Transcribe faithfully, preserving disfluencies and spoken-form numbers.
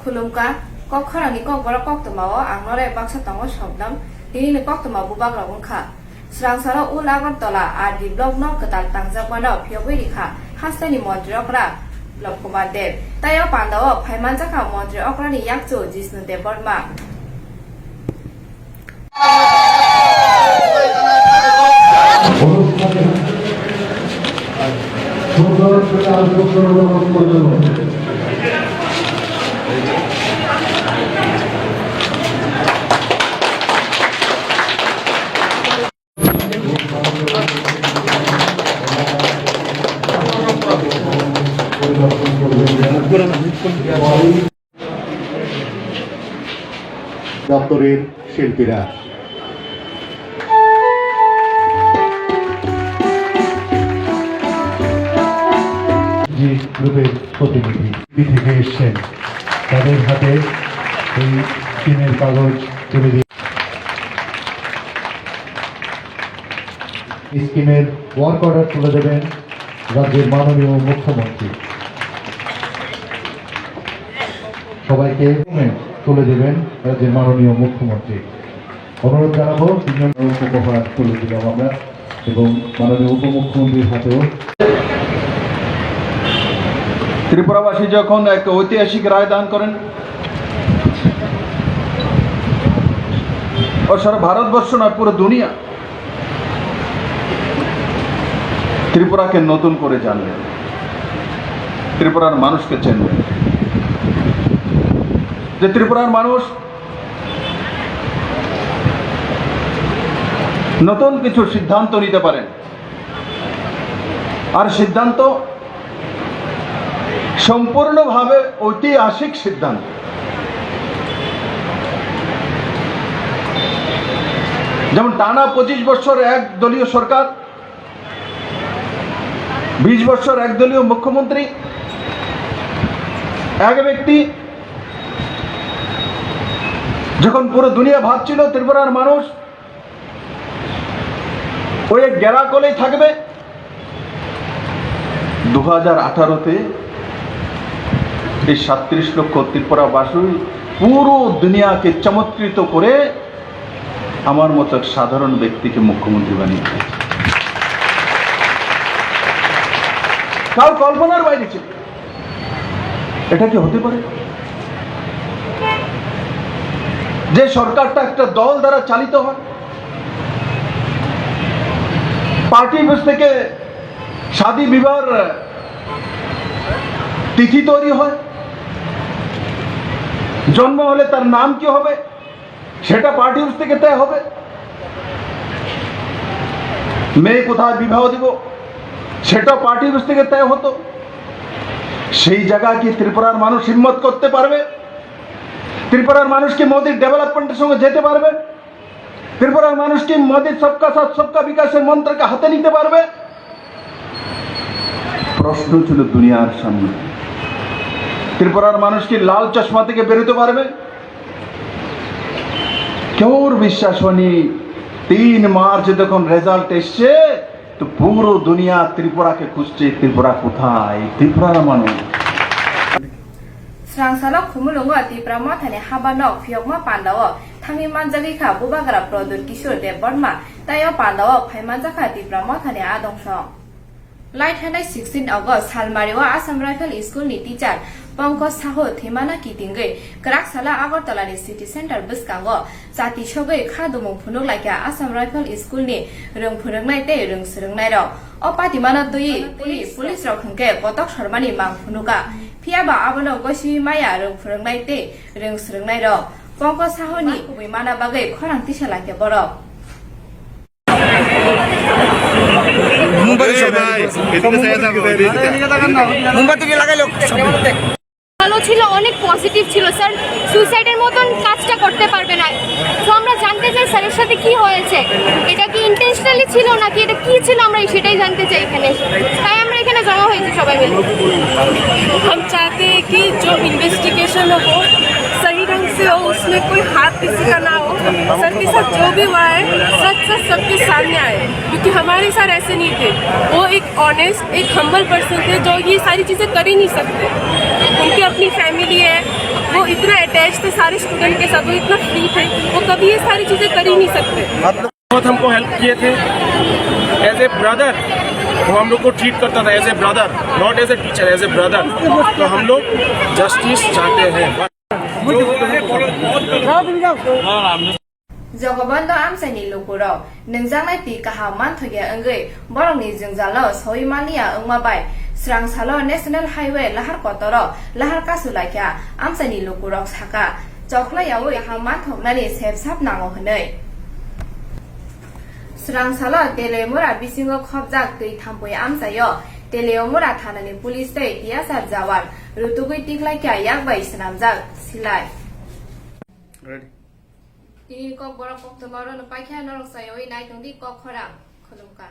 Khulumkha, kok khorangni kokborok koktwmao ang norok baksa tongo Shabnam, tinini koktwma bubagrok wngkha. Swrangsalo Ul Agartala R D block no kwtal tangjakmano phiyogwi rikha hasteni montri okra Biplab Kumar Deb. Tei o pandao phaimanjakha montri okrani yakchu Jishnu Debbarma. দপ্তরের শিল্পীরা। যে গ্রুপের প্রতিনিধি দিল্লি থেকে এসছেন, তাদের হাতে এই স্কিমের কাগজ তুলে দিন। স্কিমের ওয়ার্ক অর্ডার তুলে দেবেন রাজ্যের মাননীয় মুখ্যমন্ত্রী। সবাইকে তুলে দেবেন রাজ্যের মাননীয় মুখ্যমন্ত্রী। অনুরোধ জানাবো তিনজন উপহার তুলে দিলাম আমরা এবং মাননীয় উপমুখ্যমন্ত্রীর হাতেও। ত্রিপুরাবাসী যখন এক ঐতিহাসিক রায় দান করেন, ও সারা ভারতবর্ষ নয়, পুরো দুনিয়া ত্রিপুরাকে নতুন করে জানলেন, ত্রিপুরার মানুষকে চিনলেন, যে ত্রিপুরার মানুষ নতুন কিছু সিদ্ধান্ত নিতে পারেন। আর সিদ্ধান্ত সম্পূর্ণভাবে ঐতিহাসিক সিদ্ধান্ত। যেমন টানা পঁচিশ বছর এক দলীয় সরকার, বিশ বছর এক দলীয় মুখ্যমন্ত্রী, এক ব্যক্তি, যখন পুরো দুনিয়া ভাবছিল ত্রিপুরার মানুষ ওই এক গেরাকলেই থাকবে, দু হাজার আঠারোতে এই সাতত্রিশ লক্ষ ত্রিপুরাবাসী পুরো দুনিয়াকে চমৎকৃত করে আমার মতো এক সাধারণ ব্যক্তিকে মুখ্যমন্ত্রী বানিয়ে দিয়েছে। কার কল্পনার বাইরে ছিল। এটা কি হতে পারে? যে সরকারটা একটা দল দ্বারা চালিত হয়, পার্টি অফিস থেকে শাদী বিবাহর তিথি তৈরি হয়, জন্ম হলে তার নাম কি হবে, সেটা পার্টি অফিস থেকে তয় হবে। মেয়ে কোথায় বিবাহ দিব, সেটাও পার্টি অফিস থেকে তয় হতো। সেই জায়গায় কি ত্রিপুরার মানুষ হিম্মত করতে পারবে? ত্রিপুরার মানুষ কি মোদির ডেভেলপমেন্টের সঙ্গে যেতে পারবে? ত্রিপুরার মানুষ কি মোদির সবকা সাথ সবকা বিকাশের মন্ত্রকে হাতে নিতে পারবে? প্রশ্ন ছিল দুনিয়ার সামনে, ত্রিপুরার মানুষ কি লাল চশমা থেকে বেরোতে পারবে? কেউর বিশ্বাস হয়নি। তিন মার্চ যখন রেজাল্ট এসছে, তো পুরো দুনিয়া ত্রিপুরাকে খুঁজছে, ত্রিপুরা কোথায়, ত্রিপুরার মানুষ। Swrangsalo Khumulwngo Tipra Mothani haba nok phiyokma pandao thangwi manjagwi kha Bubagra Pradyot Kishore Debbarma, tei o pandao phaimanjakha Tipra Mothani adong song. Lai thanai sixteen August salmario Assam Rifle School ni teacher Pankaj Sahu thwimano kitingwi kwrak salo Agartala ni city center bwskango chati sogwi kha dumung phunuk laikha Assam Rifle School ni rwng phwrwngnai tei rwng swrwngnairok. O patimano twiwi police, police rok hwnkhe kotok sormani mang phunuka. Phiyaba abono gosiwi maya rwng phwrwngnai tei rwng swrwngnairok. Pankaj Sahu ni kubui mana bagwi khorang tisa laikha borok. মোমবাতি এ সব ভাই, এদিকে চাই যাবো, এদিকে। মোমবাতি কি লাগাইলো? ভালো ছিল, অনেক পজিটিভ ছিল স্যার। সুইসাইডের মতন কাজটা করতে পারবে না। তো আমরা জানতে চাই স্যারের সাথে কি হয়েছে, এটা কি ইন্টেনশনালি ছিল নাকি এটা কি ছিল, আমরা সেটাই জানতে চাই এখানে এসে। তাই আমরা এখানে জমা হয়েছি সবাই মিলে। हम चाहते हैं कि जो इन्वेस्टिगेशन हो वो सही ढंग से हो, उसमें कोई हाथ किसी का ना हो। सर के साथ जो भी हुआ है, सच सच सबके सामने आए, क्योंकि हमारे सर ऐसे नहीं थे। वो एक ऑनेस्ट, एक हम्बल पर्सन थे जो ये सारी चीज़ें कर ही नहीं सकते। उनकी अपनी फैमिली है, वो इतना अटैच थे सारे स्टूडेंट के साथ, वो इतना फ्री थे, वो कभी ये सारी चीजें कर ही नहीं सकते। बहुत हमको हेल्प किए थे। एज ए ब्रदर वो हम लोग को ट्रीट करता था, as a brother, not as a teacher, as a brother. तो हम लोग जस्टिस चाहते हैं। Jogobondho amchaini lukurok nwngjaknai twi kaham manthokya wngwi borokni jwngjalo soi maliya wngma bai srang salo National Highway lahar kotoro lahar kasulaikha amchaini lukurok saka, chokla yaui kaham manthoknani sepsap nango hwnwi. Srang salo Teliamura bisingo khopjak twi thampui amchaio Teliamura thanani police tei T S R jawan rutugwi tiklaikha yak bai swnamjak silai. Tini kokborok koktwma oro no paikha, norok chayoi naitongdi kok khorang khulumkha.